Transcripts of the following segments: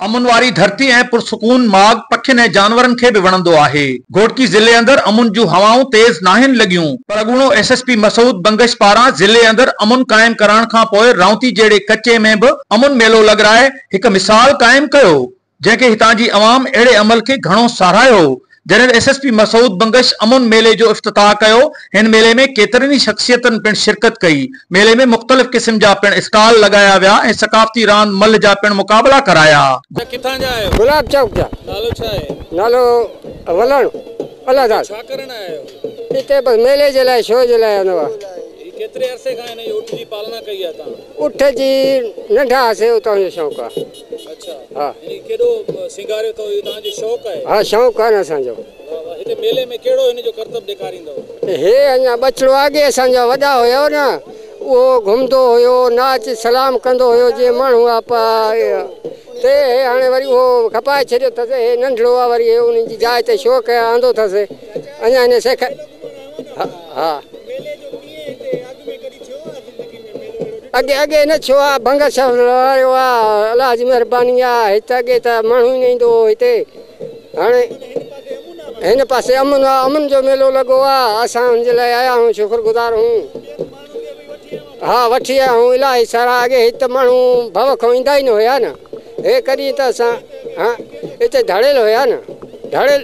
امن واري ڌرتي ۽ پرسڪون ماڳ پکين ۽ جانورن کي به وڻندو آهي. گهوٽڪي ضلعي اندر امن جون هوائون تيز ناهن لڳيون پر اڳوڻو S S P Masood Bangash پاران ضلعي اندر امن قائم ڪرائڻ کان پوء رائونتي جهڙي ڪچي ۾ به امن ميلو لڳرائي هڪ مثال قائم ڪيو جنهن کي هتان جي عوام اهڙي عمل کي گهڻو ساراهيو. جڏهن ته S S P Masood Bangash امن ميلي جو افتتاح ڪيو، هن ميلي ۾ ڪيترين ئي شخصيتن پڻ شرڪت ڪئي، ميلي ۾ مختلف قسم جا پڻ اسٽال لڳايا ويا ۽ ثقافتي راند ملهه جا پڻ مقابلا ڪرايا. ڪٿان جا آهيو؟ گلاب چوڪ جا. نالو ڇا آهي؟ نالو ولڻ الله داد. ڇا ڪرڻ آيا آهيو؟ هتي بس ميلي جي لاء شو جي لاء آندو آهي. هي ڪيتري عرصي کان هن اٺ جي پالنا ڪئي آهي توهان؟ اٺ جي ننڍا هئاسي اتان جو شوق آهي. اڇا يعني ڪيڏو سينگاريو اٿو اهو توهان جو شوق آهي؟ ها شوق آهي نه اسان جو. واه واه هتي ميلي ۾ ڪهڙو هن جو ڪرتب ڏيکاريندؤ؟ هي اڃا ٻچڙو اڳي اسان جا وڏا هيا نه اهو گهمندو هيو ناچ سلام ڪندو هيو جيئن ماڻهو آ تي هي هاڻي وري اهو کپائي ڇڏيو اٿس هي ننڍڙو آ وري هي ان جي جاء تي شوق آندو اٿس اڃا هن سيک ها. اڳي اڳي نه ٿيو آ ڀنگ شهر لڙايو آ الله جي مهرباني آ هت اڳي ته ماڻهو ئي نه ايندو هو هتي هاڻي هن پاسي امن آ امن جو ميلو لڳو آ اسان ان جي لاء آيا آهيون شڪر گذار هون ها وٺي آيا آهيون الاهي سارا اڳي هت ماڻهو ڀو کان ايندا ئي نه هيا نه هي ڪڏهن ته اسان ها هتي ڌاڙيل هيا نه ڌاڙيل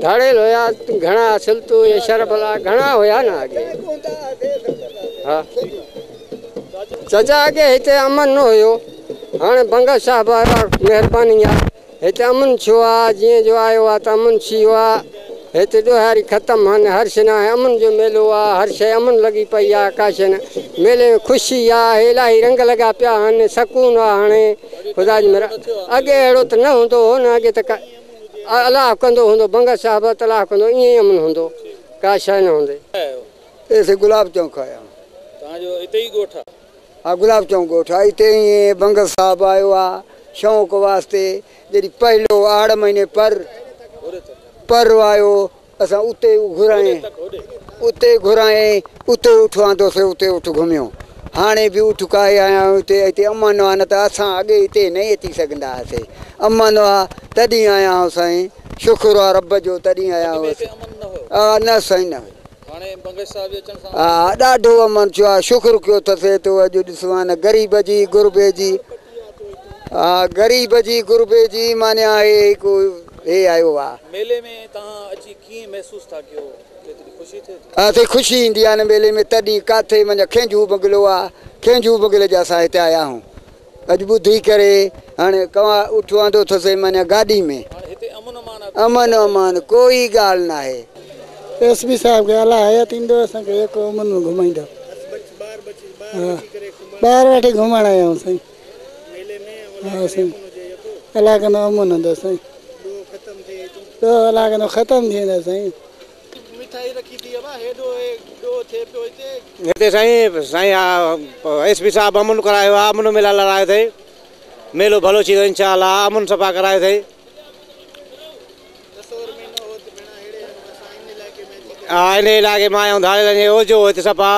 ڌاڙيل هيا گهڻا سلطو ۽ شر بلا گهڻا هيا نه اڳي ها چچا اڳي هتي امن نه هيو هاڻي بنگش صاحب آيو آ مهرباني آ هتي امن ٿيو آ جيئن جو آيو آ ته امن ٿي ويو آ هتي ڏوهاري ختم هن هر شي ناهي امن جو ميلو آ هر شي امن لڳي پئي آ ڪا شي نه ميلي ۾ خوشي آ هي الاهي رنگ لڳا پيا هن سڪون آ هاڻي خدا جي مهر اڳي اهڙو ته نه هوندو هو نه اڳي ته الله ڪندو هوندو بنگش صاحب ته الله ڪندو ائين ئي امن هوندو ڪا شي نه هوندي. اسين گلاب چونڪ آيا آهيون. توهان جو اتي ئي ڳوٺ آ؟ ها گلاب چونڪ ڳوٺ آ اتي ائين بنگش صاحب آيو آ شوق واسطي جڏهن پهلو آڙ مهيني پر پر آيو اسان اتي گهرائين اتي گهرائين اتي اٺ آندوسي اتي اٺ گهميو هاڻي به اٺ ڪاهي آيا آهيون اتي اتي امن آ نه ته اسان اڳي اتي نه اچي سگهندا هئاسي امن آ تڏهن آيا آهيون سائين شڪر آ رب جو تڏهن آيا آهيون نه سائين نه ها ڏاڍو امن ٿيو آ شڪر ڪيو اٿس تو اڄ ڏسو آ نه غريب جي غربي جي ها غريب جي غربي جي معني آهي هڪ هي آيو آ. ميلي ۾ توهان اچي ڪيئن محسوس ٿا ڪيو ڪيتري خوشي ٿئي ٿي؟ ها سائين خوشي ايندي آ نه ميلي ۾ تڏهن ڪاٿي معني کينجهو بنگلو آ کينجهو بنگلي جا اسان هتي آيا آهيون اڄ ٻڌي ڪري هاڻي ڪنوا اٺ آندو اٿس معني گاڏي ۾. هاڻي هتي امن امان آ. امن امان ڪوئي ڳالهه ناهي. ايس پي صاحب کي الله حيات ڏيندو اسان کي يڪو امن ۾ گهمائيندو ها ٻاهر وٺي گهمڻ آيا آهيون سائين ها سائين الله ڪندو امن هوندو سائين ڏوهه الله ڪندو ختم ٿي ويندا سائين. هتي سائين سائين ايس پي صاحب امن ڪرايو آ امن ميلا لڙايو اٿئي ميلو ڀلو ٿيندو انشاء الله امن صفا ڪرايو اٿئي. ها ان علائقي مان آيا آهيون ڌاڙيلن جي اوجو هتي صفا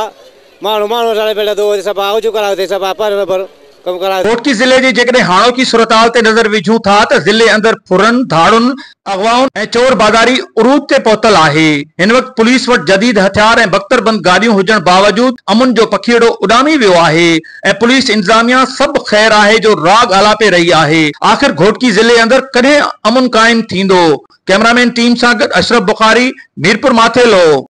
ماڻهو ماڻهو سڙي پيل هتي صفا اوجو ڪرايو اٿئي صفا پر پر ڪم ڪرايو. گهوٽڪي ضلعي جي جيڪڏهن هاڻوڪي صورتحال تي نظر وجهون ٿا ته ضلعي اندر ڦرن، ڌاڙن، اغوائن ۽ چور بازاري عروج تي پهتل آهي، هن وقت پوليس وٽ جديد هٿيار ۽ بڪتربند گاڏيون هجڻ باوجود امن جو پکيئڙو اڏامي ويو آهي ۽ پوليس انتظاميا سڀ خير آهي جو راڳ آلاپي رهي آهي، آخر گهوٽڪي ضلعي اندر ڪڏهن امن قائم ٿيندو؟ ڪئميرامين ٽيم سان گڏ اشرف بخاري، ميرپور ماٿيلو.